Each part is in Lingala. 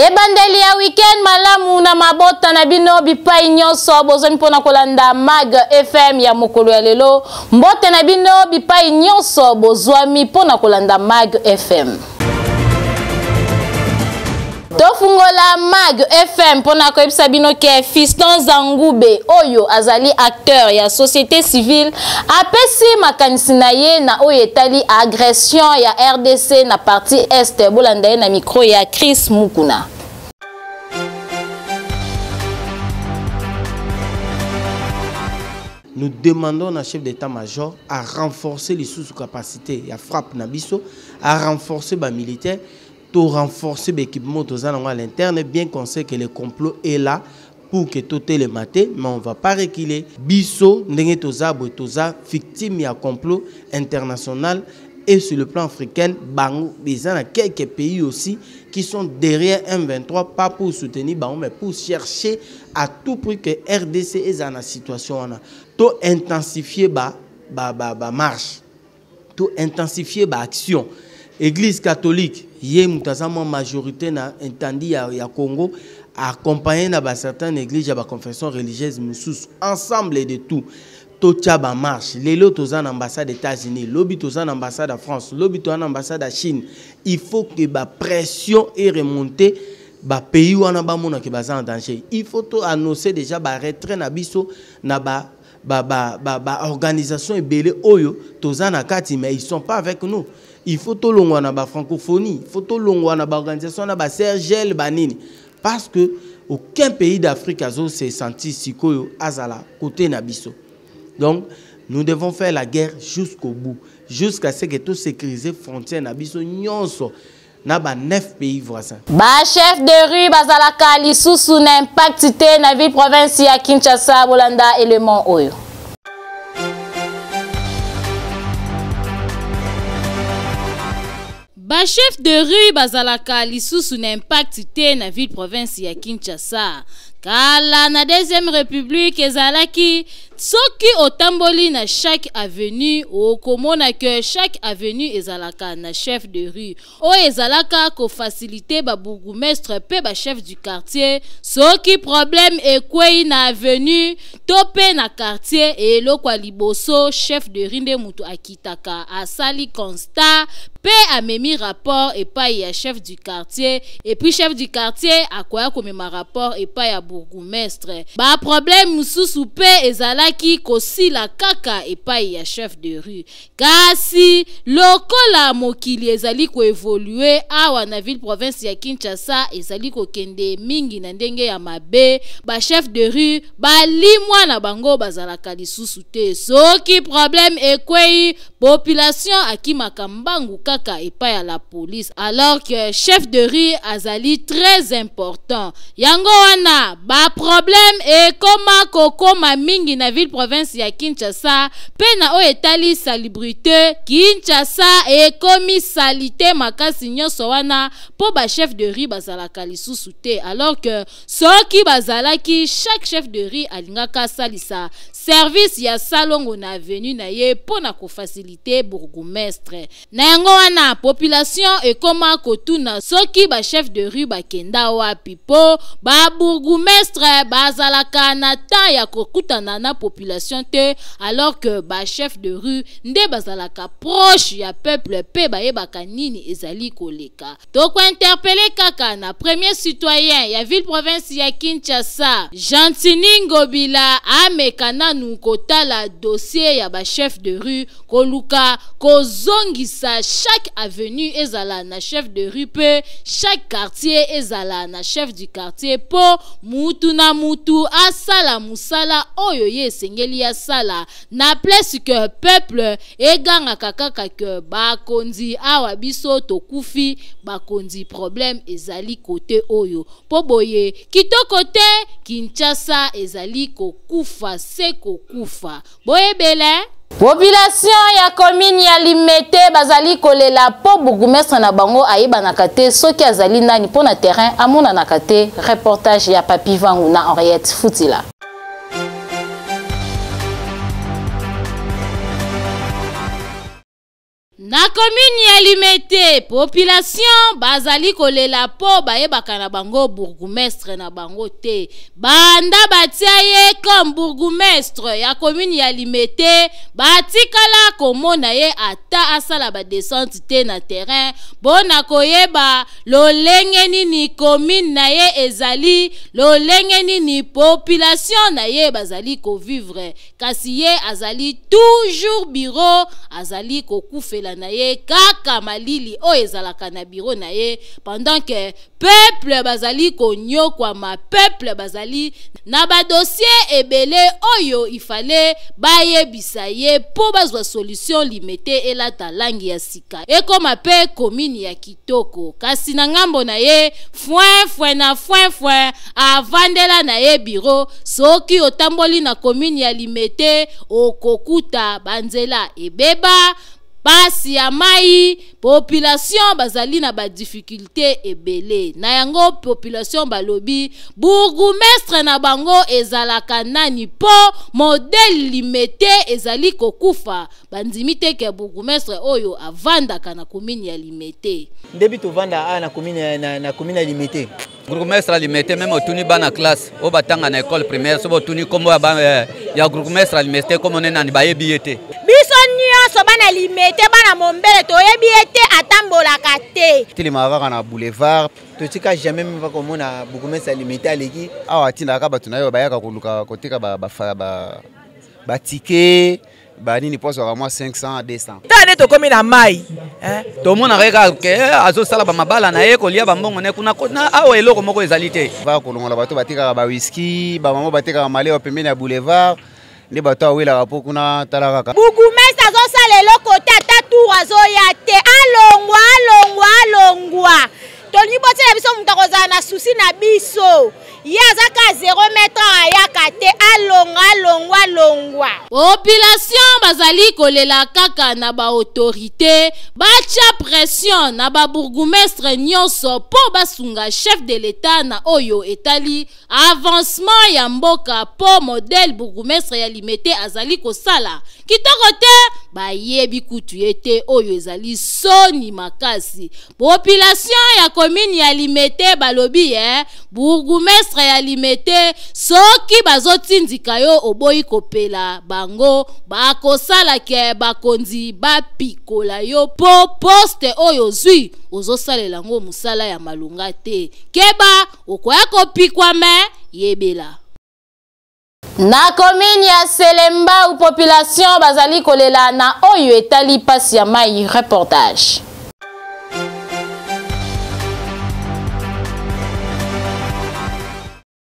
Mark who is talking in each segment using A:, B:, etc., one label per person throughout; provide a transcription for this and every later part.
A: Ebandeli ya week-end malamu na mabota na bino bipai nyonso bozwami mpo na kolanda Mag FM ya mokolo ya lelo. Mbote na bino bipai nyonso bozwami mpo na kolanda Mag FM. Tofungola Mag FM mpo na koyebisa bino ke Fiston Zangube oyo azali acteur ya société civile apesi makanisi na ye na oyo etali agression ya RDC na partie est. Bolanda ye na micro ya Chris Mukuna.
B: Nous demandons à chef d'état-major à renforcer les sous-capacités ya frappe na biso, à renforcer ba militaires, to renforcer ba équipement toza nango à l'interne, bien qu'on sait que le complot est là pour que totelema te, mais on va pas reculer. Biso ndenge toza boye, toza victime ya complot international et sur le plan africain, bango eza na quelques pays aussi qui sont derrière M23, pas pour soutenir bango, mais pour chercher à tout prix que RDC eza na situation wana. To intensifier ba marche, to intensifier ba action. Église catholique, ye mutu aza mwa majorité na entendi ya Congo, accompagné na ba certaines églises ya ba confession religieuse mosusu, ensemble de tout. Totia ba marche. Lelo toza na ambassade des États-Unis, lobi toza na ambassade ya France, lobi toza na ambassade ya Chine. Il faut que ba pression est remontée, ba pays wana ba mona que baza en danger. Il faut to annoncer déjà ba retrait na biso na ba organisation ebele oyo toza na kati, mais ils sont pas avec nous. Il faut to longwa na ba francophonie, il faut to longwa na ba organisation na ba CRGL ba nini, parce que aucun pays d'Afrique azo se sentir sikoyo azala côté na biso. Donc nous devons faire la guerre jusqu'au bout, jusqu'à ce que tout sécuriser frontière na biso nyonso na ba 9 pays voisins.
A: Ba chef de rue bazalaka lisusu na impact te na ville province ya Kinshasa. Bolanda élément oyo. Ba chef de rue bazalaka lisusu na impact te na ville province ya Kinshasa. Kala na deuxième république ezalaki soki otamboli na chaque avenue okomona que chaque avenue ezalaka na chef de rue oyo ezalaka ko faciliter ba bourgmestre pe ba chef du quartier. Soki problème ekwei na avenue to pe na quartier, eloko ya liboso chef de rue nde mutu akitaka asali constat pe amemi rapport epai ya chef du quartier, et puis chef du quartier akoya komema rapport epai ya bourgmestre. Ba problème mosusu pe ezalaki kosila kaka epai ya chef de rue. Kasi lokola mokili ezali koevolue awa na ville province ya Kinshasa ezali kokende mingi na ndenge ya mabe, ba chef de rue balimwa na bango bazalaka lisusu te. Soki problème ekwei, population akimaka mbangu kaka epai ya la police, alors que chef de rue azali très important. Yango wana ba problème ekoma kokoma mingi na ville province ya Kinshasa, pe na oyo etali salubrité, Kinshasa ekomi salité makasi nyonso wana po ba chef de rue bazalaka lisusu te, alors que soki bazalaki, chaque chef de rue alingaka asalisa service ya salongo na avenue na ye po na kofaciliter bourgmestre. Na yango wana population ekoma kotuna soki ba chef de rue bakenda wapi, po ba bourgmestre bazalaka na temps ya kokutana na population te, alors que ba chef de rue nde bazalaka proche ya peuple pe bayebaka nini ezali koleka. Tokointerpele kaka na premier citoyen ya ville province ya Kinshasa, Gentiny Ngobila, ameka nanu kotala dossier ya ba chef de rue, koluka kozongisa chaque avenue ezala na chef de rue pe chaque quartier ezala na chef du quartier, po mutu na mutu asala musala oyo ye esengeli asala, na place que peuple egangaka kaka que bakonzi awa biso tokufi, bakonzi problème ezali côté oyo, po boye kitoko te, Kinshasa ezali kokufa se kokufa. Boyebele. Population ya commune ya Limete bazali kolela po bourgmestre na bango ayebanaka te soki azali nani po na terrain amonanaka te. Reportage ya Papi Vangu na Henriette Futila. Na commune ya Limete, population bazali kolela po bayebaka na bango bourgmestre na bango te. Banda batia ye comme bourgmestre ya commune ya Limete, batikala komona ye ata asala ba descente te na terrain bona koyeba lolenge nini commune na ye ezali, lolenge nini population na ye bazali kovivre. Kasi ye azali toujours bureau, azali kokufela na ye kaka malili oyo ezalaka na bureau na ye, pendant que peuple bazali konyokwama, peuple bazali na ba dossier ebele oyo il fallait bayebisa ye po bazwa solution. Limete elata langi ya sika, ekoma pe commune ya kitoko. Kasi na ngambo na ye foin foin na foin foin, avandela na ye bureau. Soki otamboli na commune ya Limete, okokuta banzela ebeba, pasi ya mai, population bazali na ba difficulté ebele. Na yango population balobi bourgmestre na bango ezalaka nani po modèle Limete ezali kokufa? Bandimi te ke bourgmestre oyo avandaka na commune ya Limete.
C: Ndebi tovanda awa na commune na commune ya Limete.
D: Bourgmestre ya Limete, même otuni bana classe oyo batanga na école primaire, so botuni kombo ya bourgmestre ya Limete, kombo ne nani, bayebi ye te.
E: Biso nyonso bana Limete, bana Mombele, toyebi ye te, atambolaka te.
F: Telemaka kaka na boulevard.
C: Totika jamais même komona bourgmestre ya Limete aleki.
F: Awa atindaka bato na ye bayaka koluka koteka ba ticket banini mpo azwaka mwa 500 200.
G: Tala nde tokomi na mai.
D: Tomonaka ye kaka ke azosala bamabala na ye, kolia bambongo na ye kuna na awa, eloko moko ezali te.
F: Va kolongola bato batekaka bawiski, bamama batekaka malewa pembeni ya boulevard, nde bato awelaka mpo kuna. Tala kaka.
E: Bourgmestre azosala eloko te, ata tour azoya te. Alongwa, alongwa, alongwa. Tolingi botiela biso moto akozala na susi na biso. Ye aza ka 0 mètre, ayaka te. Alongwa, alongwa, alongwa.
A: Population bazali kolela kaka na baautorité batya pression na babourgmestre nyonso mpo basunga chef de l'État na oyo etali avancement ya mboka, mpo modèle bourgmestre ya Limete azali kosala kitoko te, bayebi kutu ye te. Oyo ezali soni makasi. Population ya commune ya Limete balobi ye bourgmestre ya Limete, soki bazotindika yo oboyi kopela bango, bakosala ke bakonzi bapikola yo, mpo poste oyo ozwi ozosalela yango mosala ya malonga te. Keba, okoya kopikwama. Yebela. Na commune ya Selembao, population bazali kolela na oyo etali pasi ya mai. Reportage.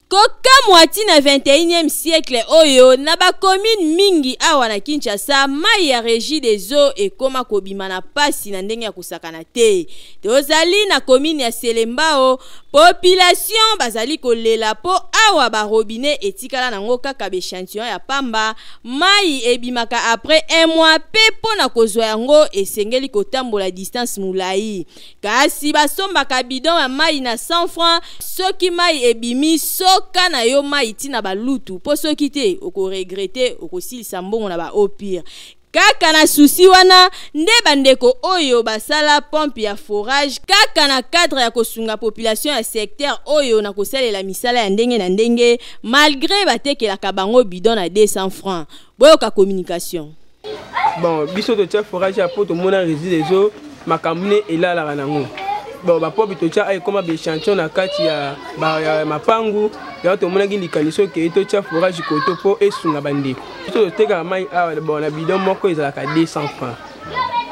H: Kokamwa, ntina 21e siècle oyo, na bacommune mingi awa na Kinshasa, mai ya Régie des eaux ekóma kobima na pasi na ndenge ya kosakana te. Tozali na commune ya Selembao, population bazali kolela mpo awa barobinet etikala nango kaka baéchantillon ya pamba. Mai ebimaka après un mois, mpe mpo na kozwa yango esengeli kotambola distance molai. Kasi basombaka bidon ya mai na 100 francs. Soki mai ebimi, soka na yo mai ntina balutu, mpo soki te okoregretter, okosilisa mbongo na baeau pure. Kaka na susi wana nde bandeko oyo basala pompe ya forage, kaka na cadre ya kosunga population ya secteur oyo na kosalela misala ya ndenge na ndenge, malgré batekelaka bango bidon na 200 francs. Boyoka communication.
I: Bon, biso totia forage ya po tomona Régie des eaux makambo ne elalaka nango. Bon, bapompe totia ekoma baéchantillon na kati ya mapangu yango. Tomonaki likanisi okei totia forage koto mpo esunga bandeko. Biso totekaka mai awa, bon, na bidon moko ezalaka 200 francs.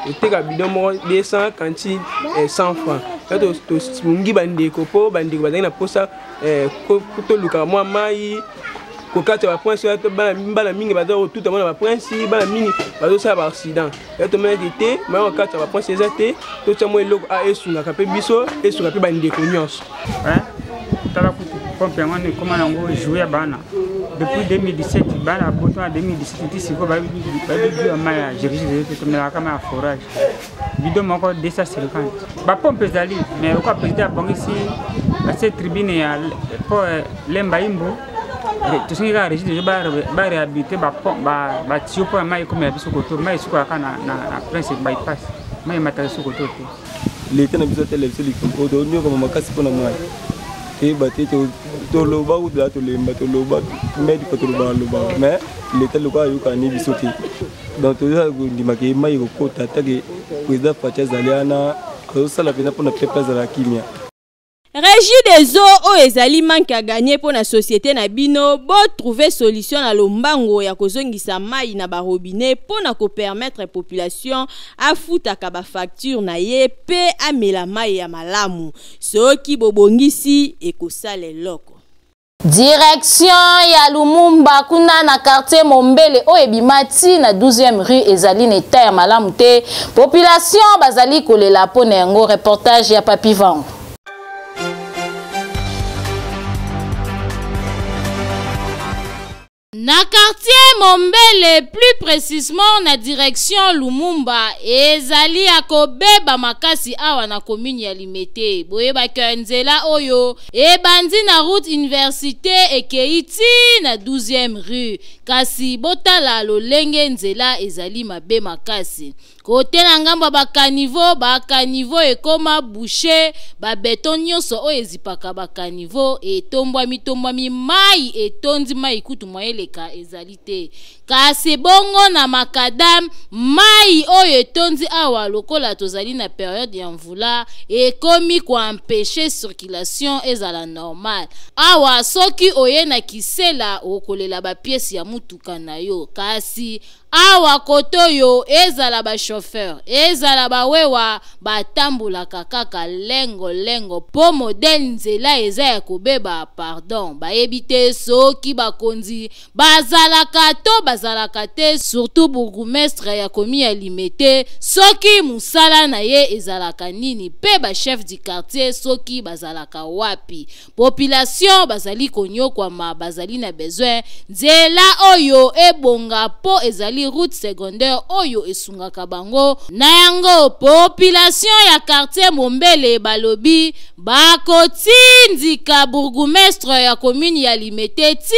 I: Toteka bidon moko 200 kanti 100 francs. Tosungi bandeko mpo bandeko bazalaki na mposa tolukaka mwa mai kokata baprince. Bana mingi baza kotuta mwana baprince, bana mingi bazosala baaccident. Ya tomonaki te mai kokata baprince eza te, totya mwa eloko a esungaka mpe biso, esunga mpe bandeko nyonso.
J: Tala kutu pompe yango wana ekóma yango jouet ya bana depuis 2017. Bana boto na 2017 ti sikoyo bayebi ya mai ya Régie te. Tomelaka mai ya forage, bidon moko 250. Bapompe ezali, mais okoa président abongisi atie tribune ya po Lemba Imbu. Tosengi kaka Régie des eaux baréhabilité batuyau mpo ya mai ekomela biso koto mai esukolaka na Prince Bypass. Mai emataka lisusu koto te.
I: Leta na biso atala biso likambo oyo, tonyokama makasi mpo na mai. Toyeba te, toloba kutu tolemba, toloba medika, tolobaka lobaka, mais leta lokola ayokaka ne biso te. Donc toza kondimaka ye mai ekokota atake président Fatshi azali wana, azosala mpenza mpona peuple azala kimia.
H: Régie des eaux oyo ezali manque à gagner mpo na société na bino. Botrouve solution na lombango ya kozongisa mai na barobinet mpo na kopermettre population afutaka bafacture na ye mpe amela mai ya malamu. Soki bobongisi, ekosala eloko.
A: Direction ya Lumumba kuna na quartier Mombele oyo ebima ti na 12e rue ezali na etat ya malamu te. Population bazali kolela mpo na yango. Reportage ya Papi Vango. Na quartier Mombele, plus précisément na direction Lumumba, ezali ya kobeba makasi awa na commune ya Limete. Boyebaka nzela oyo ebandi na route université ekei ti na 12e rue, kasi botala lolenge nzela ezali mabe makasi. Kote na ngambo ya bacaniveaux, bacaniveaux ekoma bouché, babéton nyonso oyo ezipaka bacaniveaux etombwami tombwami, mai etondi, mai kutu mwa eleka ezali te. Kasi bongo na macadam, mai oyo etondi awa lokola tozali na période ya mvula, ekomi koempêcher circulation ezala normale awa. Soki oye na kisela, okolela bapièces ya mutuka na yo. Kasi awa kote oyo, ezala bachauffeur, ezala bawewa, batambolaka kaka lengolengo mpo modèle nzela eza ya kobeba. Pardon, bayebi te soki bakonzi bazalaka to bazalaka te, surtout bourgmestre ya commune ya Limete, soki mosala na ye ezalaka nini, mpe bachef du quartier soki bazalaka wapi. Population bazali konyokwama, bazali na besoin nzela oyo ebonga mpo ezali route secondaire oyo esungaka bango. Na yango population ya quartier Mombele balobi bakotindika bourgmestre ya commune ya Limete ti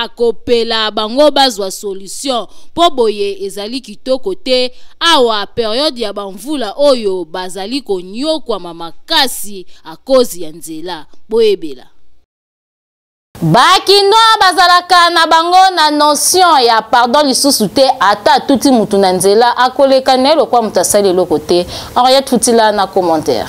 A: akopela bango bazwa solution, mpo boye ezali kitoko te. Awa période ya bamvula oyo bazali konyokwama makasi à cause ya nzela. Boyebela, Bakinois bazalaka na bango na notion ya pardon lisusu te. Ata atuti mutu na nzela, akoleka na ye lokwa moto asali eloko te. Henriette Futila na commentaire.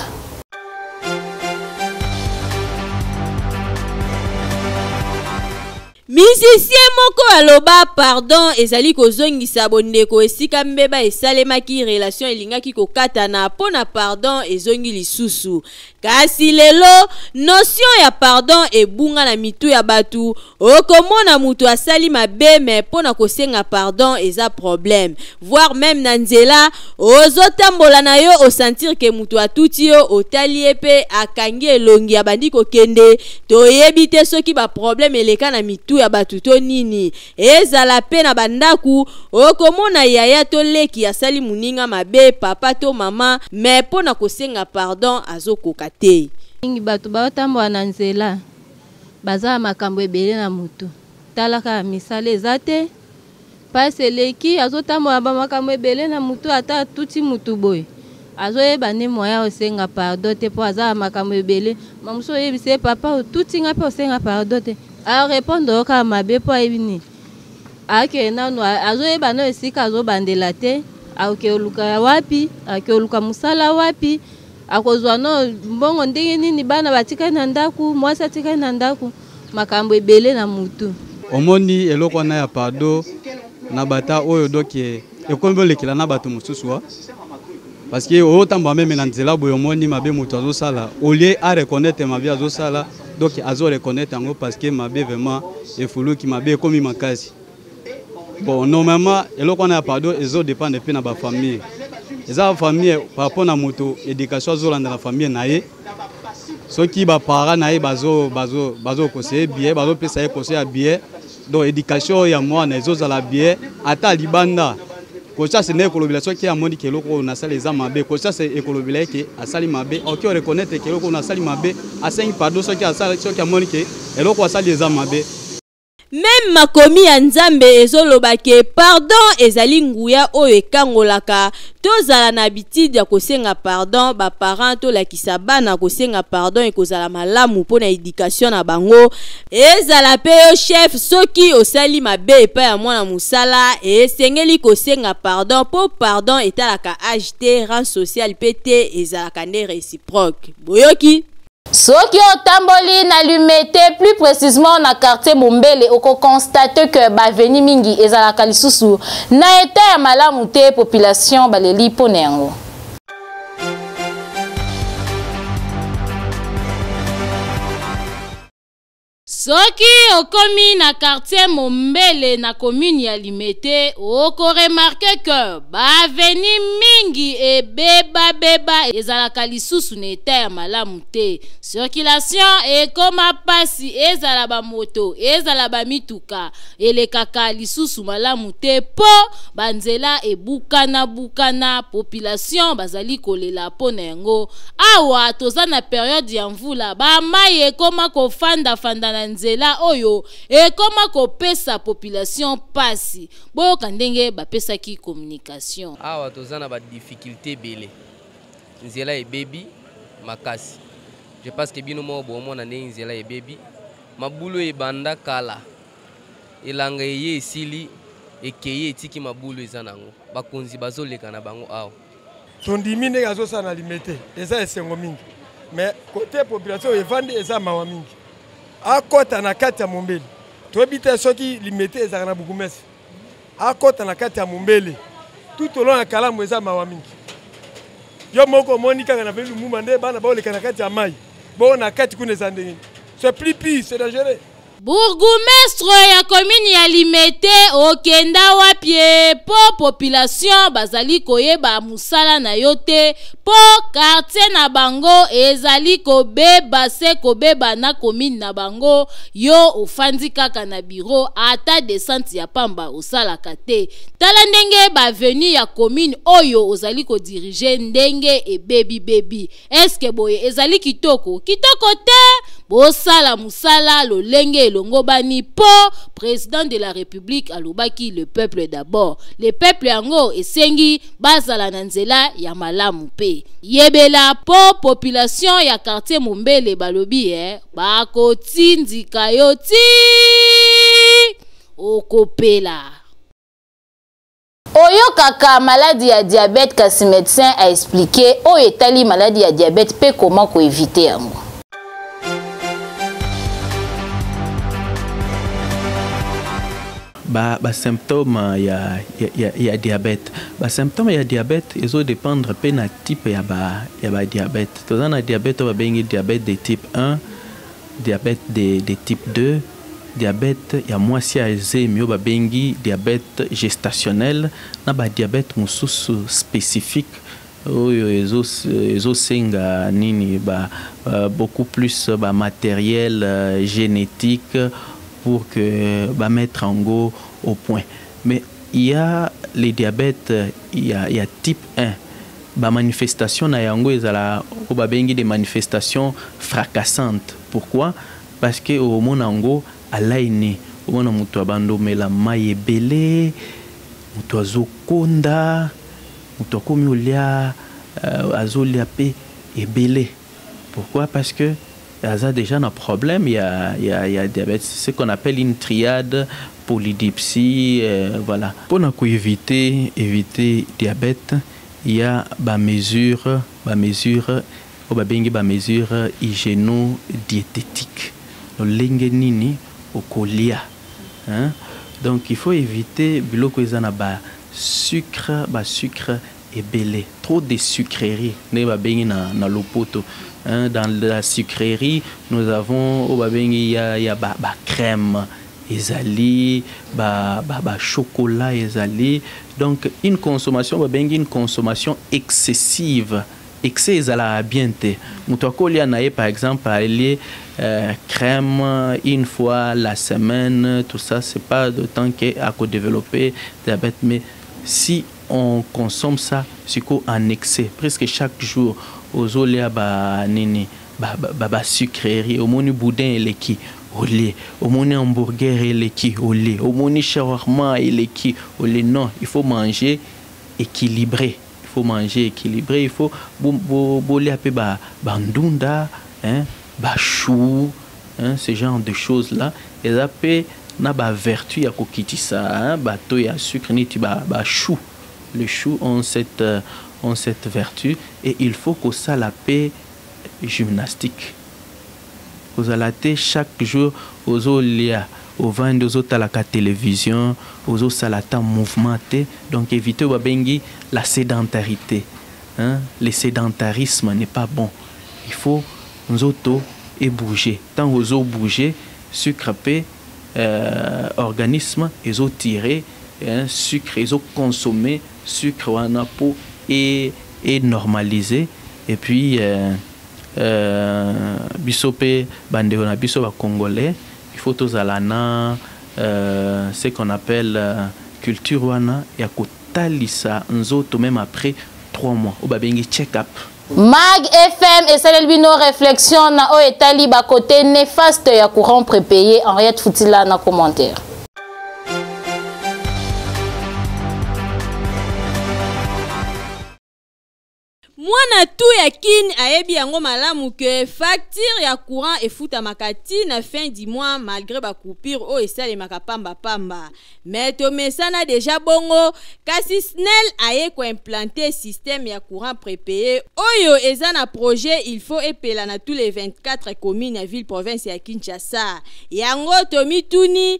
H: Musicien moko aloba pardon ezali kozongisa bondeko esika mbeba esalemaki, relation elingaki kokatana mpo na pardon ezongi lisusu. Kasi lelo notion ya pardon ebunga na mitu ya bato. Okomona moto asali mabe, mais mpo na kosenga pardon eza problème. Voire même na nzela ozotambola na yo, osentir ke moto atuti yo, otali ye mpe akangi elongi, abandi kokende. Toyebi te soki baproblème eleka na mitu ya bato to nini. Ezala mpe na bandako, okomona yaya to leki asali moninga mabe, papa to mama, mais mpo na kosenga pardon azokoka te.
G: Mingi bato baotambola na nzela baza na makambo ebele na motu. Tala kaka, misala eza te, mpasi eleki, azotambola bamakambo ebele na motu. Ata atuti motu boye, azoyeba nde moya osenga pardon te, mpo aza na makambo ebele. Mamosu oyebisa ye: "Papa, otuti nga", mpe osenga pardon te, arépondre yo kaka mabe, mpo ayebi nini akende nanu, azoyeba no esika azobandela te, akoke oluka wapi, akoke oluka mosala wapi, akozwa no mbongo ndenge nini, bana batikali na ndako, mwasi atikali na ndako, makambo ebele na mutu.
K: Omoni eloko wana ya pardon na bata oyo, donc ekomi bolekela na bato mosusu wa, parce que oyotambola même na nzela boye, omoni mabe moto azosala, au lieu areconnaître mabe azosala, donc azoreconnaître yango parce que mabe vraiment efuluki, mabe ekomi makasi. Bon, normalement eloko wana ya pardon ezodépendre mpe na bafamille. Eza bafamille par rapport na moto, éducation azolanda na famille na ye. Soki baparent na ye bazoconseiller bien, bazopesa ye conseil ya bien, donc éducation oyo ya mwana ezozala bien. Ata libanda, conscience nde ekolobela. Soki amoni ke eloko oyo nasali eza mabe, conscience ekolobela ye ke asali mabe, oki oreconnaître ke eloko oyo nasali mabe, asengi pardon soki asali, soki amoni ke eloko asali eza mabe.
H: Meme makomi ya Nzambe ezoloba ke pardon ezali nguya oyo ekangolaka, tozala na habitude ya kosenga pardon, ba parents tolakisa bana kosenga pardon ekozala malamu pona education na bango, ezala pe yo chef soki osali mabe epai ya mwana mosala esengeli kosenga pardon po pardon etalaka age te, rang social pe te ezalaka nde reciproque. Boyoki?
A: Soki otamboli na Limete, plus precisement na quartier Mombele, oko constater que ba avenues mingi ezalaka lisusu na etat ya malamu te, population baleli mpo na yango. Soki okomi na quartier Mombele na commune ya Limete, oko remarquer que ba avenues mingi ebeba-beba ezalaka lisusu na etat ya malamu te. Circulation ekoma pasi ezala ba moto ezala ba mituka elekaka lisusu malamu te po ba nzela ebukana-bukana, population bazali kolela po na yango. Awa toza na periode ya mvula, ba mayi ekoma kofanda fanda na nzela oyo ekoma kopesa population pasi. Boyoka ndenge bapesaki communication.
L: Awa toza na ba difficultes ebele, nzela ebebi makasi. Je pense que bino moko bomona ndenge nzela ebebi, mabulu ebanda kala, elanga eye esili ekei etiki mabulu eza nango, bakonzi bazoleka na bango awa.
M: Tondimi ndenge azosala na Limete eza esengo mingi, mais kote population oyo evandi eza mawa mingi. Akɔta na kati ya Mombele, toyebi te soki Limete ezalaka na bourgmestre. Akɔta na kati ya Mombele tout au long ya Kalamu eza mawa mingi. Yo moko omoni kaka na avenue Lumumba nde bana baoleka na kati ya mai, bongo na kati kuna eza ndenge nini? C'est plus pire, c'est dangereux.
A: Bourgoumestre ya commune ya Limete okenda wapi e? Po population bazali koyeba musala na yo te po quartier na bango ezali kobeba se kobeba na commune na bango yo ofandi kaka na bureau ata descente ya pamba osalaka te tala ndenge ba avenue ya commune oyo ozali ko diriger ndenge ebebi bebi Eske boye ezali kitoko? Kitoko te! Bosala mosala lolenge elongobani po president de la republique alobaki le peuple d'abord. Le peuple yango esengi bazala na nzela ya malamu pe yebela po population ya quartier Mombele balobi eh, bakotindika yo tii okopela. Oyokaka maladi ya diabète kasi medecin a expliquer oyo etali maladi ya diabète pe comment ko eviter yango.
N: Ba, ba symptômes ya, ya, ya, ya diabète. Ba symptômes ya diabète ezo dépendre pe na type ya ba, ya ba diabète. Toza na diabète oyo babengi diabète de type 1, Diabète de de type 2, diabète ya mwasi ya zemi oyo babengi diabète gestationnel na ba diabète mosusu specifique oyo ezo ezo senga nini ba beaucoup plus ba materiel genetique pour que ba mettre yango au point. Mais il y a le diabète ya ya type 1 Ba manifestations na yango ezala oyo babengi des manifestations fracassantes. Pourquoi? Parce que okomona yango alaini, omona mutu abanda omela mayi ebele, mutu azokonda, mutu akomi olia, azolia pe ebele. Pourquoi? Parce que aza dejà na problème ya, ya, ya diabète. C'est ce qu'on appelle une triade polydipsie, euh, voilà. Pona ko éviter, éviter diabète, il y a ba mesures, ba mesures oyo babengi ba mesures hygiéno-diététiques. Lolenge nini okolia, hein? Donc il faut éviter biloko eza na ba sucre, ba sucre ebele, trop de sucreries ndenge babengi na, na lopoto hein, dans la sucrerie nous avons oyo babengi ya, ya ba, ba crème ezali ba, ba, ba chocolat ezali donc une consommation babengi une consommation excessive excès ezalaka bien te moto akolia na ye par exemple alie euh, crème une fois la semaine tout ça c'est pas d'autant que ako développer diabète mais si on consomme ça sikoyo en excès presque chaque jour ozolia ba nini ba, ba, ba, ba sucrerie omoni boudin eleki olie, omoni hamburger eleki olie, omoni shawarma eleki olie. Non, il faut manger équilibré, il faut manger équilibré, il faut bolia mpe bandunda, hein, bachou, hein, ce genre de choses là eza mpe na bavertu ya kokitisa, hein, bato ya sucre neti bachou. Le chou ont cette vertu. Et il faut kosala mpe gymnastique, kozala te chaque jour ozolia, ovandi, ozotalaka télévision, ozosala ata mouvement te. Donc éviter oyo babengi la sédentarité, hein? Le sédentarisme n'est pas bon. Il faut nzoto ebouger. Ntango ozobouger, sucre mpe organisme ezotire, hein, sucre ezoconsommer sucre wana mpo e normaliser. Et puis biso mpe bandeko na biso bacongolais, il faut tozala na ce qu'on appelle culture wana ya kotalisa nzoto même après 3 mois, oyo babengi check-up.
A: Mag FM esaleli bino réflexion na oyo etali bakote néfaste ya courant prépayé. Henriette Futila na commentaire.
H: Mwana tu ya Kine ayebi yango malamu ke facture ya courant efutamaka ti na fin du mois, malgré bacoupure oyo esalemaka pambapamba. Mais tomesana déjà bongo. Kasi SNEL aye koimplanter système ya courant prépayé oyo eza na projet, il faut epela na tous les 24 communes ya ville province ya Kinshasa. Yango tomituni: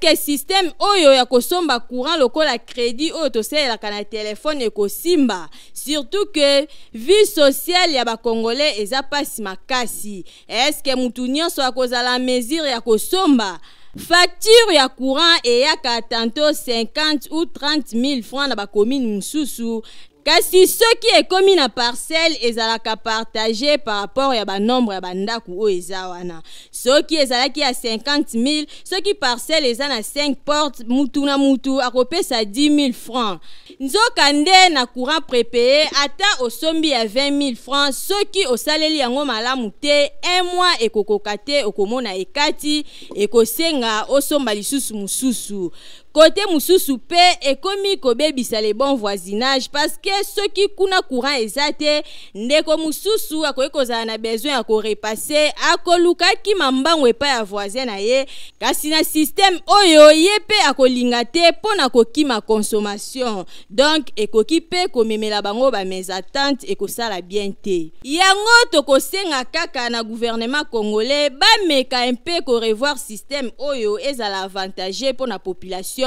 H: est-ce système oyo ya kosomba courant lokola crédit oyo tosalelaka na telefone ekosimba, surtout que vie sociale ya bacongolais eza mpasi makasi? Est-ce mutu nyonso akozala mesure ya kosomba? Facture ya courant eyaka tantôt 50 ou 30 000 francs na bacommune mosusu, kasi soki ekomi na parcelle, ezalaka partage par rapport ya banombre ya bandako oyo eza wana. Soki ezalaki ya 50 000, soki parcelle eza na 5 porte, mutu na mutu akopesa 10 000 francs. Nzoka nde na courant prépayé, ata osombi ya 20 000 francs, soki osaleli yango malamu te, un mois ekokoka te, okomona ekati, ekosenga osomba lisusu mosusu. Kote mosusu mpe ekomi kobebisa le bon voisinage, parce que soki kuna courant eza te, ndeko mosusu akoki kozala na besoin ya korepasser, akoluka akima mbango epai ya voisin na ye. Kasi na système oyo, ye mpe akolinga te mpo na kokima consommation. Donc ekoki mpe komemela bango bamésentente, ekosala bien te. Yango tokosenga kaka na gouvernement congolais bameka mpe korevoir système oyo, ezala avantage mpo na population,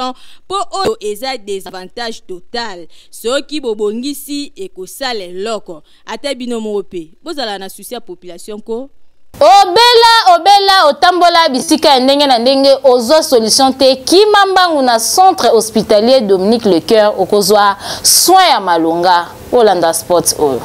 H: mpo oyo eza désavantage total. Soki bobongisi, ekosala eloko. Ata bino moko mpe bozala na souci ya population ko.
A: Obela, obela, otambola bisika ya ndenge na ndenge, ozwa solution te, kima mbangu na Centre hospitalier Dominique Lecoeur, okozwa soin ya malonga. Olanda sport oyo.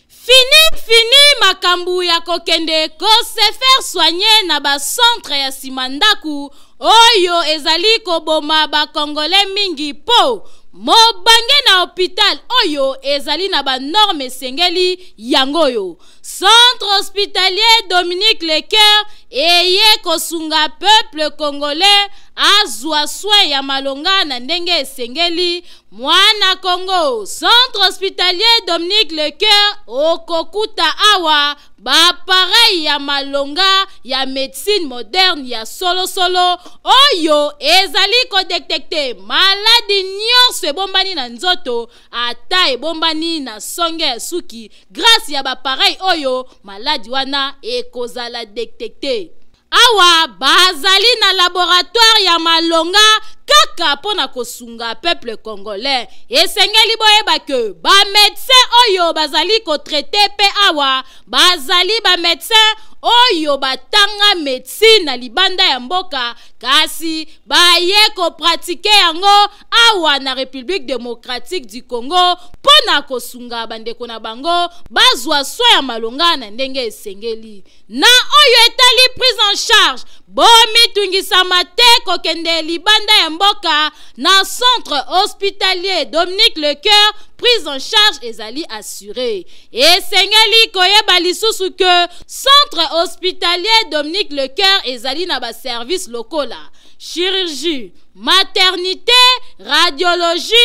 A: Fini, fini makambo ya kokende kose faire soigner na bacentre ya nsima ndako oyo ezali koboma bakongole mingi, mpo mobange na hôpital oyo ezali na banorme esengeli. Yango oyo Centre hospitalier Dominique Lecoeur eye kosunga peuple congolais azwa soin ya malonga na ndenge esengeli. Mwana Congo, Centre hospitalier Dominique Lecoeur, okokuta awa baappareil ya malonga ya médecine moderne ya solosolo oyo ezali kodétecter maladi nyonso ebombani na nzoto, ata ebombani na songe ya suki. Grâce ya baappareil oyo, maladi wana ekozala détecté. Awa bazali na laboratoire ya malonga kaka mpo na kosunga peuple congolais. Esengeli boyeba ke bamédecin oyo bazali kotraiter mpe awa bazali bamédecin oyo batanga médecine na libanda ya mboka, kasi baye kopratiquer yango awa na République démocratique du Congo mpo na kosunga bandeko na bango bazwa soin ya malonga na ndenge esengeli. Na oyo etali prise en charge, bomitungisama te kokende libanda ya mboka. Na centre hospitalier Dominique Lecoeur, prise en charge ezali assurée. Esengeli koyeba lisusu ke centre hospitalier Dominique Lecoeur ezali na baservice lokola chirurgie, maternité, radiologie,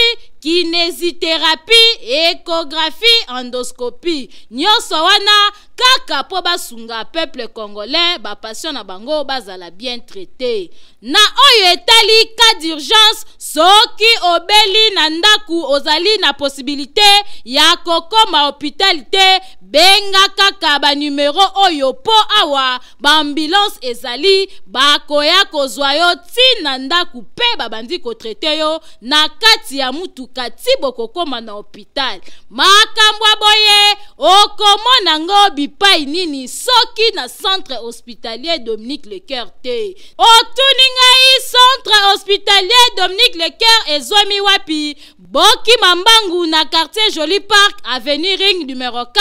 A: kinésithérapie, échographie, endoscopie. Nyonso wana kaka mpo basunga peuple congolais, bapatient na bango bazala bien traité. Na oyo etali cas d'urgence, soki obeli na ndaku, ozali na possibilité ya kokoma hôpital te, benga kaka banumero oyo, mpo awa baambulance ezali, bakoya kozwa yo ntina ndako mpe babandi kotraiter yo na kati ya mutuka ti bokokóma na hôpital. Makambo ya boye okomona ngo bipai nini soki na centre hospitalier Dominique Lecoeur te? Otuni ngai, centre hospitalier Dominique Lecoeur ezwami wapi? Bokima mbangu na quartier Joli Park, avenue Ring numéro 4,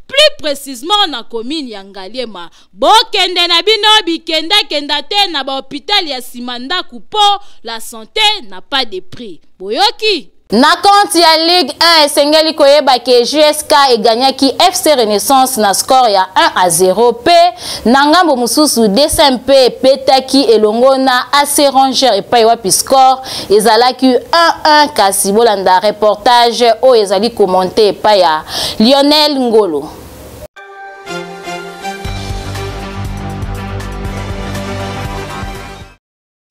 A: plus précisément na commune ya Ngaliema. Bokende na bino bikendakenda te na bahôpital ya nsima ndako, mpo la santé n'a pas de prix. Boyoki? Na compte ya Ligue 1, esengeli koyeba ke JSK eganyaki FC Renaissance na score ya 1-0, mpe na ngambo mosusu DCMP epetaki elongo na AC Ranger epai wapi score ezalaki 1-1. Kasi bolanda reportage oyo ezali commenté epai ya Lionel Ngolo.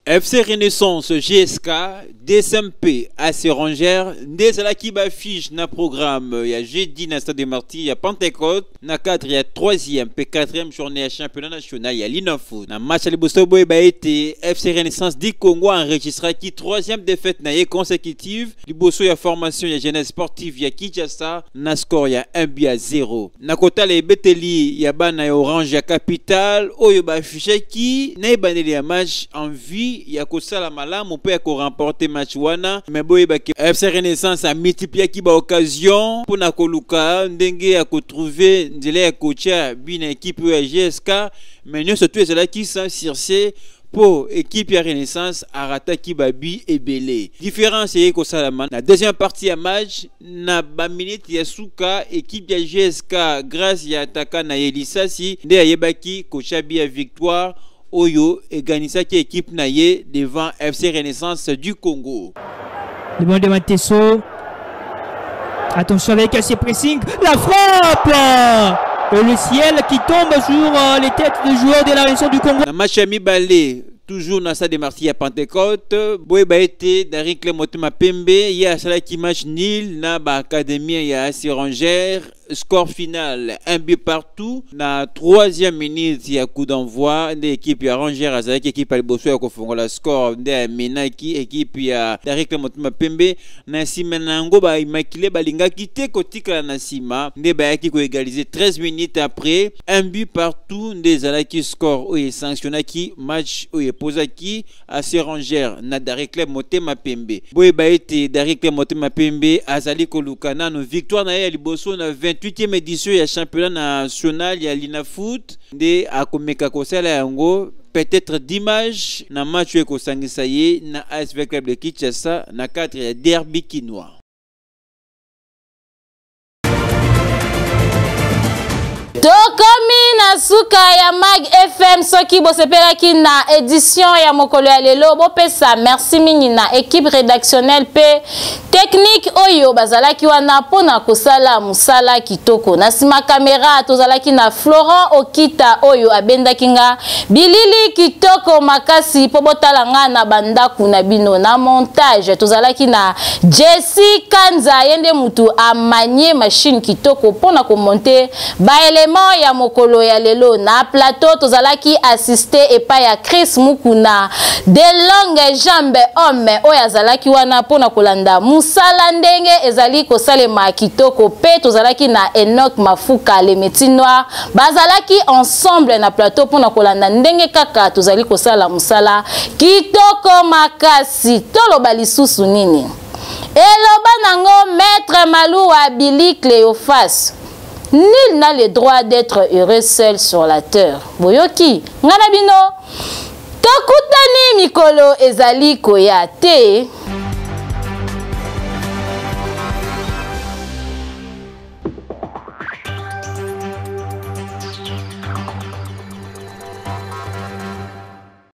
O: FC Renaissance JSK, DSMP AC Ranger nde ezalaki baaffiche na programme ya jeudi na stade des Martyrs ya Pentecôte, na cadre ya 3e mpe 4e journée ya championnat national ya Linafoot. Na match ya liboso, boyeba ete FC Renaissance du Congo enregistraki 3e défaite na ye consécutive liboso ya formation ya Jeunesse Sportive ya Kinshasa na score ya 1 but à 0. Na kotala ebeteli ya bana ya Orange ya Capitale oyo baaffichaki na ebandeli ya match envie ya kosala malamu mpe ya koremporter match wana, me boyebaki FC Renaissance amultipliaki baoccasion mpona koluka ndenge ya kotrouver nzela ya kotia but na ekipe oyo ya JSK, me nyonso tu ezalaki sans succès mpo ekipe ya Renaissance arataki babuts ebele. Différence eyei kosalama na deuxième partie ya match, na baminute ya suka, ekipe ya JSK grâce ya ataka na ye Lisasi nde ayebaki kotia but ya victoire oyo eganisaki ekipe na ye devant FC Renaissance du Congo.
P: Le ballon de Matesso. Attention avec ce pressing. La frappe! Et le ciel qui tombe sur les têtes des joueurs de la Région du Congo.
O: Na match ya mibale, toujours na stade des Martyrs ya Pentecôte, boyeba ete Daring Club Motema Pembe ye asalaki match nul na baacadémie ya AC Ranger, score final un but partout. Na troisième minute ya coup d'envoi nde équipe ya Ranger azalaki équipe ya liboso ya kofongola score, nde amenaki équipe ya Daring Club Motema Pembe. Na nsima na yango, baimmaculé balingaki te kotikala na nsima, nde bayaki koégaliser 13 minutes après. Un but partout nde ezalaki score oyo esanctionnaki match oyo epozaki AC Ranger na Daring Club Motema Pembe. Boyeba ete Daring Club Motema Pembe azali koluka nano victoire na ye ya liboso na 28e édition ya championnat national ya Linafoot, nde akomeka kosala yango peut-être dimanche na match oyo ekosangisa ye na ASV Club de Kinshasa na cadre ya derby kinois.
A: Tokomi na suka ya Mag FM. Soki bosepelaki na édition ya mokolo ya lelo, bopesa merci mingi na équipe rédactionnelle mpe technique oyo bazalaki wana mpona kosala mosala kitoko. Na nsima kamera tozalaki na Florent Okita oyo abendaki nga bilili kitoko makasi mpo botala nga na bandako na bino. Na montage tozalaki na Jesse Kanza, ye nde mutu amanie machine kitoko mpona komonter baélément ya mokolo ya lelo. Na plateau tozalaki assisté epai ya Chris Mukuna de longue jambe, homme oyo azalaki wana mpona kolanda mosala ndenge ezali kosalema kitoko, mpe tozalaki na Enoch Mafuka, le métis noir. Bazalaki ensemble na plateau mpona kolanda ndenge kaka tozali kosala mosala kitoko makasi. Toloba lisusu nini? Eloba nango maître Maluwa Bili Cléophas. Nul n'a le droit d'être heureux seul sur la terre. Boyoki, nga na bino tokutani mikolo ezali koya te.